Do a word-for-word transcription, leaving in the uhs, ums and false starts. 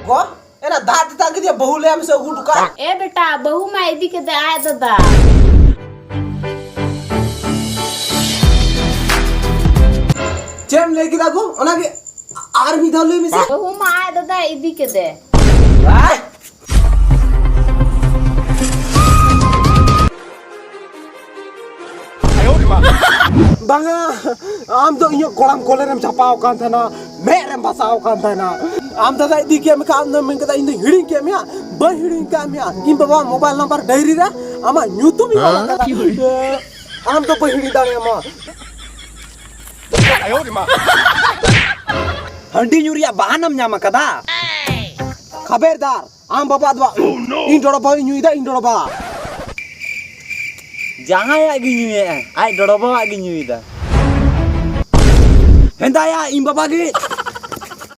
ᱜᱚ, ᱮᱱᱟ ᱫᱟᱜ ᱛᱮᱛᱟᱝ ᱠᱮᱫᱮᱭᱟ, ᱵᱟᱹᱦᱩ ᱞᱟᱹᱭᱟᱢ ᱥᱮ ᱟᱹᱜᱩ ᱦᱚᱴᱚ ᱠᱟᱜ᱾ ᱮ ᱵᱮᱴᱟ, ᱵᱟᱹᱦᱩ ᱢᱟ ᱤᱫᱤ ᱠᱮᱫᱮ ᱟᱡ ᱫᱟᱫᱟ᱾ ᱪᱮᱫ ᱮᱢ ᱞᱟᱹᱭ ᱠᱮᱫᱟ ᱜᱚ? ᱚᱱᱟᱜᱮ ᱟᱨ ᱢᱤᱫ ᱫᱷᱟᱣ ᱞᱟᱹᱭ ᱢᱮᱥᱮ᱾ ᱵᱟᱹᱦᱩ ᱢᱟ ᱟᱡ ᱫᱟᱫᱟᱭ ᱤᱫᱤ ᱠᱮᱫᱮ᱾ ᱵᱟᱝᱟ, ᱟᱢ ᱫᱚ ᱤᱧᱟᱹᱜ ᱠᱚᱲᱟᱢ ᱠᱚᱞᱮ ᱨᱮᱢ ᱪᱷᱟᱯᱟᱣ ᱟᱠᱟᱱ ᱛᱟᱦᱮᱱᱟ, ᱢᱮᱫ ᱨᱮᱢ ᱵᱟᱥᱟᱣ ᱟᱠᱟᱱ ᱛᱟᱦᱮᱱᱟ᱾ ᱟᱢ ᱫᱟᱫᱟ ᱤᱫᱤ ᱠᱮᱫ ᱢᱮᱠᱷᱟᱱ ᱟᱢ ᱫᱚᱢ ᱢᱮᱱ ᱠᱮᱫᱟ, "ᱤᱧ ᱫᱚᱧ ᱦᱤᱲᱤᱧ ᱠᱮᱫ ᱢᱮᱭᱟ"? ᱵᱟᱹᱧ ᱦᱤᱲᱤᱧ ᱠᱟᱜ ᱢᱮᱭᱟ᱾ ᱤᱧ ᱵᱟᱵᱟ ᱢᱳᱵᱟᱭᱤᱞ ᱱᱟᱢᱵᱟᱨ ᱰᱟᱭᱨᱤ ᱨᱮ ᱟᱢᱟᱜ ᱧᱩᱛᱩᱢ ᱤᱧ ᱚᱞ ᱟᱠᱟᱫᱟ᱾ ᱟᱢ ᱫᱚ ᱵᱟᱹᱧ ᱦᱤᱲᱤᱧ ᱫᱟᱲᱮᱭᱟᱢᱟ᱾ ᱦᱟᱺᱰᱤ ᱧᱩ ᱨᱮᱭᱟᱜ ᱵᱟᱦᱟᱱᱟᱢ ᱧᱟᱢ ᱟᱠᱟᱫᱟ? ᱠᱷᱟᱵᱮᱨᱫᱟᱨ, ᱟᱢ ᱵᱟᱵᱟ ᱫᱚ ᱵᱟ-, ᱤᱧ ᱰᱚᱲᱚ ᱵᱟᱵᱟᱧ ᱧᱩᱭᱮᱫᱟ, ᱤᱧ ᱰᱚᱲᱚ ᱵᱟ᱾ ᱡᱟᱦᱟᱸᱭᱟᱜ ᱜᱮ ᱧᱩᱭᱮᱫ, ᱟᱡ ᱰᱚᱲᱚ ᱵᱟᱵᱟᱣᱟᱜ ᱜᱮ ᱧᱩᱭᱮᱫᱟ᱾ ᱦᱮᱸᱫᱟᱭᱟ, ᱤᱧ ᱵᱟᱵᱟ ᱜᱮ᱾